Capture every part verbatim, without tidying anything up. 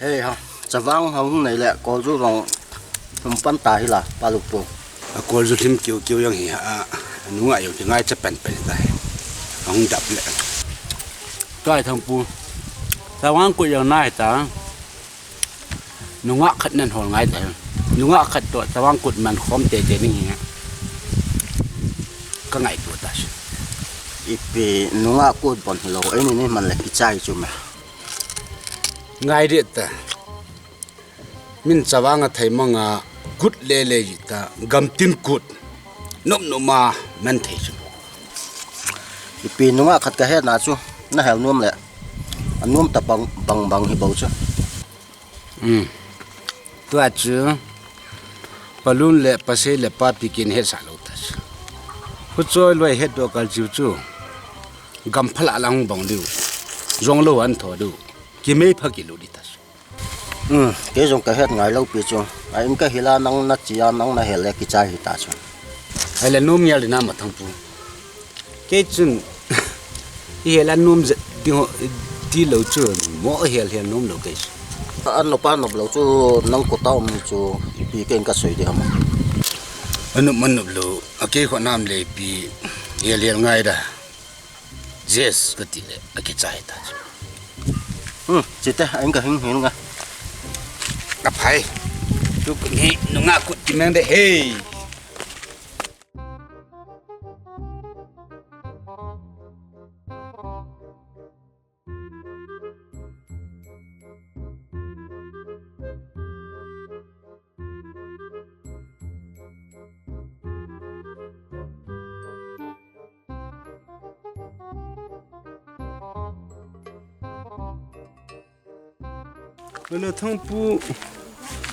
Hei ha, chavang hung nei le, kolju rong hung pan ta hi la, pa Lukpu. A kolju hlim kiu kiu jong hi ha, a nungah jong hi ngaicha pen pen ta hi. A hung dap le. Kai Thangpu, chavang kut jong nai ta. Nungah khat nen hol ngai ta. Nungah khat toh chavang kut man khom tete ding hi. Ka ngaito ta si. Ipi nungah kut bon hilou, eini ni man le kichai chu me. Ngai deh ta. Min chavang a thei manga kut lele ji ta, gamtin kut. Nop nop ma man thei chu. Ipi nungah khat ka hetna chu, na hel nom le. A nom ta bang, bang, bang hi bou chu. Um. Tua chu, palun le pasei le papi kin hetsah lou ta chu. Huchoi loi het doh kal chiu chu. Gam phalah lang bang diu. Jong lou an tho diu. Kimei pha kilu di ta chu. Um, kei jong ka het ngai lou pi chu. A in ka hila nang na chia nang na hel le kichai hi ta chu. Ai le nom ngel di na ma Thangpu. Kei chun, i hel a nom zet ding ho, ti lou chu, mo hel hel nom lou kei chu. A nop a nop lou chu, nang kut a um chu, ipi ken ka soi di ham. A nop a nop lou, a kei kho nam le ipi, hel hel ngai da. Yes, ka ti le, a kichai ta chu. Hmm, chite, a in ka hing hing nga. A phai. Tu kun hi, nungah kut ti meng de, hey. Hello, Thangpu,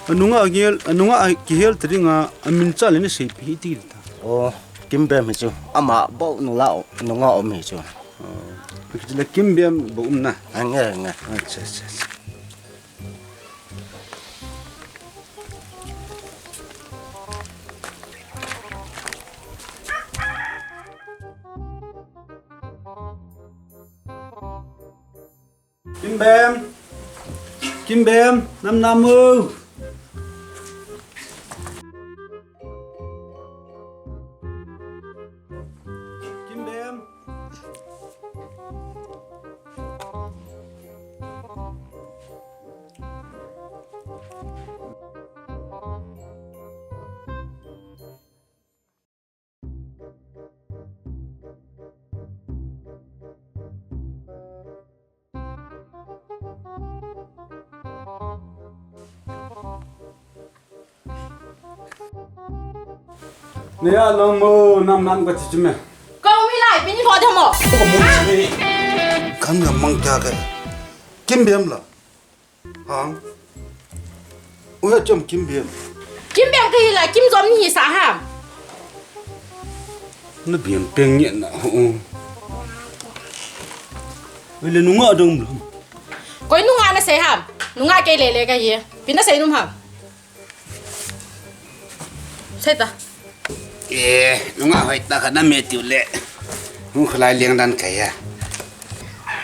a nungah a gel, a nungah a kihel ta dinga, a min cha le na seipi hi ti ta. Oh, Kimbem hi chu. Ama bou nungah, nungah um hi chu. Oh, kiti le Kimbem bou um na. Ange, ange. Acha, acha, acha. Kimbem. Kimbem, nam nam o. Kimbem. Nea long mo nam nam ka chi chi me. Kong mi lai pin ho de mo. Kan ga mang kya ka. Kimbem la. Hang. Uhe chom Kimbem. Kimbem ka hi la, Kimjom ni hi sa ham. Na biam peng nge na ho. Uhe le nungah dong lo. Koi nungah na sei ham. Nungah kei le le ka hi. Pin na sei num ham. Sei ta. Eh, nungah hoi ta kha na me tiu le. Hung khalai liang dan kai ya.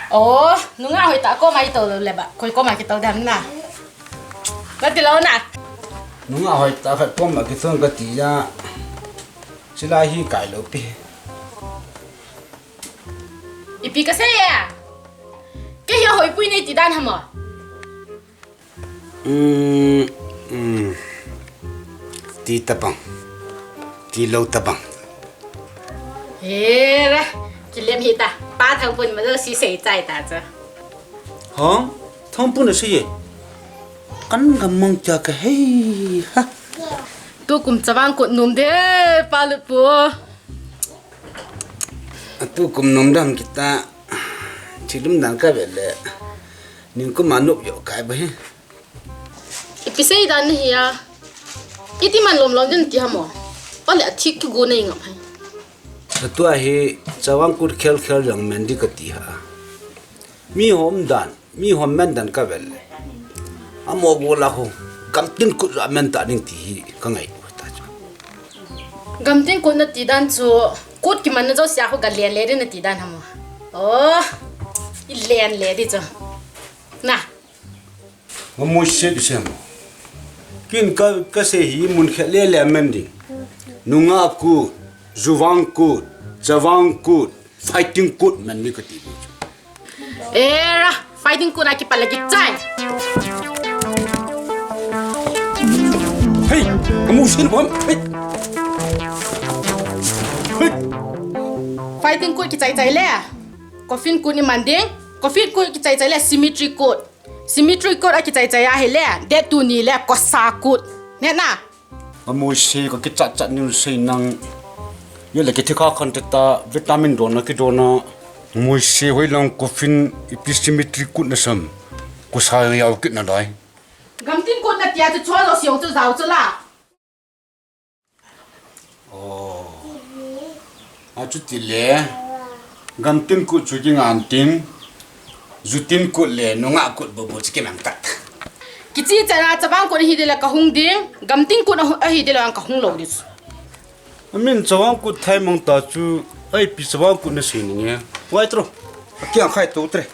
Oh, nungah hoi ta ko mai to le ba. Koi ko mai ki to dam na. Ba ti lo na. Nungah hoi ta kha ko mai ki thon ka ti ya. Silai hi kai lo pi. Ipi ka sei ya. Ke ya hoi pui nei ti dan ha mo. Um, um. Ti tabang. Ti lo tabang. Hera, kilem hita. Pa Thangpun ma lo si sei chai ta cha. Ha? Thangpun a sei ye. Kan gam mang cha ka hei. Ha. Tu kum chavang kut num de, pa lut pu. Tu kum num dam kita. Thilum dan ka vet le. Ningkum a nop jo kai ba hi. Ipi sei dan nahi a. Iti man lom lom din ti hamo. Ole a thik ki gu nei ngam hai. Tua hi Chavang Kut khel khel jong men di ka ti ha. Mi hom dan, mi hom men dan ka vet le. Amo gu la ho. Gamtin kut jo men ta ding ti hi ka ngai u ta chu. Gamtin kut na ti dan chu, kut ki man na jo sia ho ga len le din na ti dan hamo. Oh, i len le di chu. Na. Nga mo se di sem. Kin ka, ka se hi mun khe le le men ding. Nunga kut, juvang kut, chavang kut, fighting kut men mi ka ti. Era, fighting kut na ki pala ki chai. Hey, nga mo se bom. Hey. Hey. Fighting kut ki chai chai le. Coffin kut ni man ding. Coffin kut ki chai chai le cemetery kut. Cemetery kut a ki chai chai a hi le. Date two ni le kosa kut. Ne na. Nga mo se ka ki chat chat ni sei nang. Yo le ki thikha khan te ta vitamin dona ki dona. Mo se hoi lang coffin ipi cemetery kut na sam. Kosa yau kit na dai. Gamtin kut na tia chu chua lo siong chu zau chu la. Oh. A chu ti le. Gamtin kut chu ki ngan tin. Jutin kut le nunga kut bu bu chu ki mang tat. Ki chi cha na chavang kut hi de la ka hung ding. Gamtin kut a hu-, a hi de la ka hung lo dis. Amin chavang kut thai mang ta chu. Ai pi chavang kut na sei ni nge. Wai tro. A ki ang khai to tre.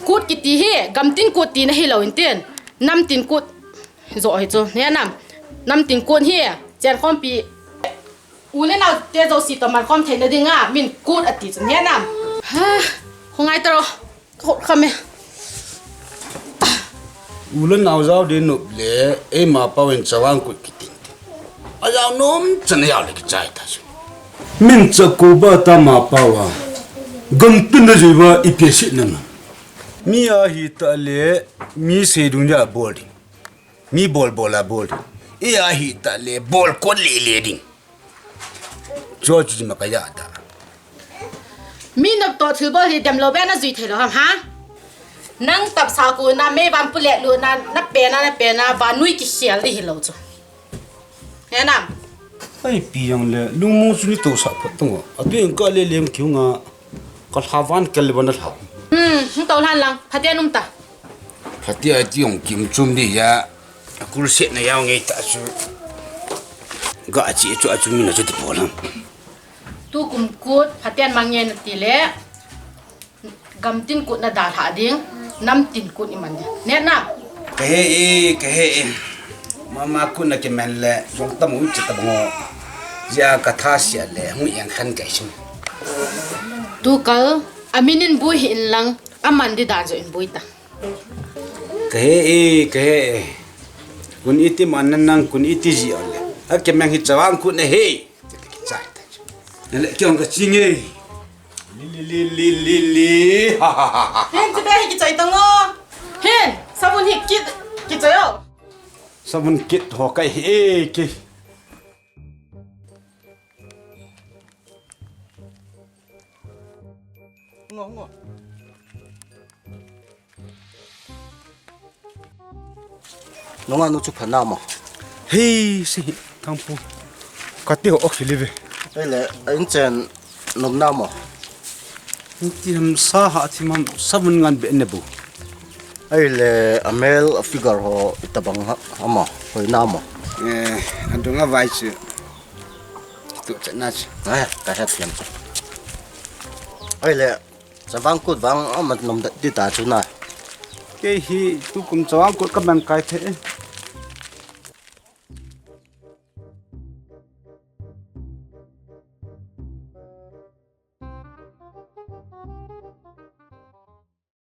Kut kiti hi, gamtin kut tina hi lo intin. Namtin kut. Zo hi chu. Ne nam. Namtin kut hi. Chen khom pi. U le nau te zo si to man khom thei na dinga. Min kut ati chu. Ne nam. Ha. Khongai taro. Khot khame. U le nau zau de nop le. Ei ma pa wen chavang kut kiti. A yau nom chan a yau le ki chai ta chu. Min cha ko ba ta ma pa wa. Gamtin na jui wa i pe si na ma. Mi a hi ta le, mi se dung ya bol ding. Mi bol bol a bol ding. I a hi ta le, bol ko le le ding. Cho chu ma ka ya ta. Mi nop to thil bol hi dem lo be na jui thei lo ham ha. Nang tap sa ko na me van pu le lu na, na pe na, na pe na, va nui ki khel di hi lo chu. He nam. Ai, pi yang le, lungmong chu ni to sa phat tong. A tu yang ka le lem kiu nga, ka lha van kel le ban lha. Hmm, hung to lhan lang, phaten um ta. Phate a ti yong kim chum di ya, a kul se na yau nge ta chu. Ga a chi chu a chu mi na chu ti po lang. Tu kum kut, phaten mang nge na ti le. Gamtin kut na dalha ding, namtin kut i man ding. Ne na. Ka he e, ka he e. Mama kut na kiman le, jong ta mu chi ta bango. Jia ka tha sia le, hu yang khan kai sim. Tu kal, a min in bui hi in lang, a man di dan jo in bui ta. Ka he e, ka he e. Kun iti man na nang, kun iti ji on le. A kiman hi chawang kut na he. Chai ta. Na le kyong ka ching e. Li, li, li, li, li, li. Ha, ha, ha, ha. Hin, ti te hi kichai tang o. Hin, sabun hi kit, kichai o. Sabun kit ho kai hi, eh, ki. Ngo, ngo. Nunga nu chu pha na mo? Hei, si hi, Thangpu. Ka ti ho ok si live. Ei le, a in chen nom na mo? In ti ham sa ha ti mam sabun ngan be ne bu. Ei le, a male, a figure ho itabang ha, ha mo? Hoi na mo? Eh, a dunga vai chu. Tu chat na chu. Ai, ka het yam chu. Ei le, Chawang kut vang amat nom da, di ta chu na. Kei hi tukum chawang kut ka man kai the.